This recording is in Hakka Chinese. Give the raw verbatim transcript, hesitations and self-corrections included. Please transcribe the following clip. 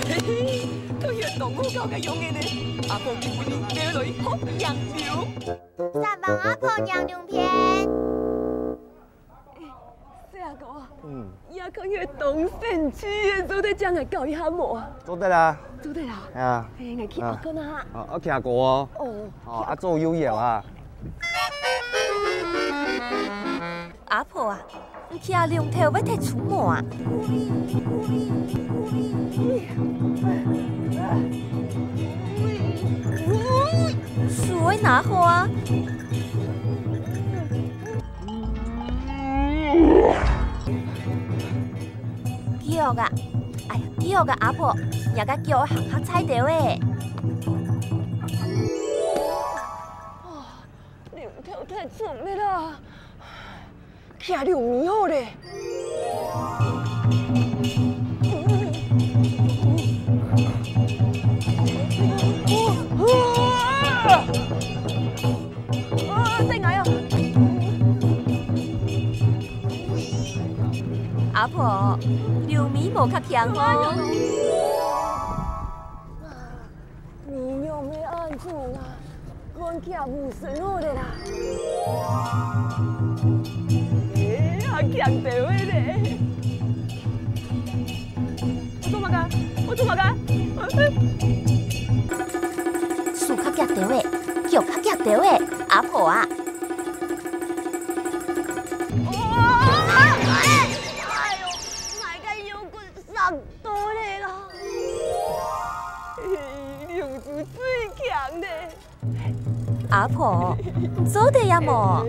嘿嘿，佢係當好搞个樣个呢。阿婆今晡日愛來學楊柳。三幫阿婆楊柳片。細阿哥啊，嗯。這个係當神奇个，做得請𠊎搞一下無啊？做得啊。做得啊。哎呀。哎，𠊎去學看啊。啊，愛聽歌哦。哦。哦，啊，做有搖啊。 阿婆啊，你擎龍頭會踢出無啊？手愛拿好啊！腳啊！哎呀，腳啊，阿婆，若个腳行較差兜仔。龍頭踢出去啦！ 騎龍尾好咧。啊，等𠊎啊！阿婆，龍尾無較強哦。 你仰會恁做啊？趕緊無神好了啦！哎，還強兜仔咧！我做麼个？我做麼个？手較遽兜仔，腳較遽兜仔，阿婆啊！哎喲，𠊎个腰骨傷到咧啦！哎，兩隻最強咧！ 阿婆，你做得也無？